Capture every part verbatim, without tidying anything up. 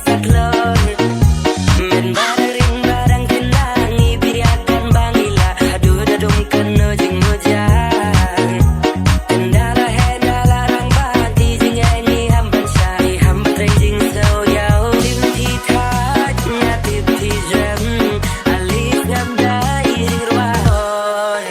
Saklor. Men ba dang ring ba dang tendang i biriakan bang ila. Haduh da dum kano jing mujang. Tendala hendala rang ban ti jing eni ham ban shai ham ban trei jing so yau. Tim ti thaj nga tip ti jem. Alis ngam dai jing ruah.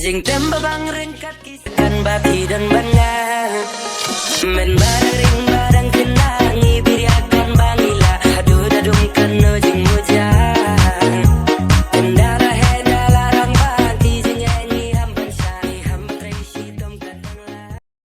Jingtem ba bang ryngkat ki kan ba ti dang ban nga. Men ba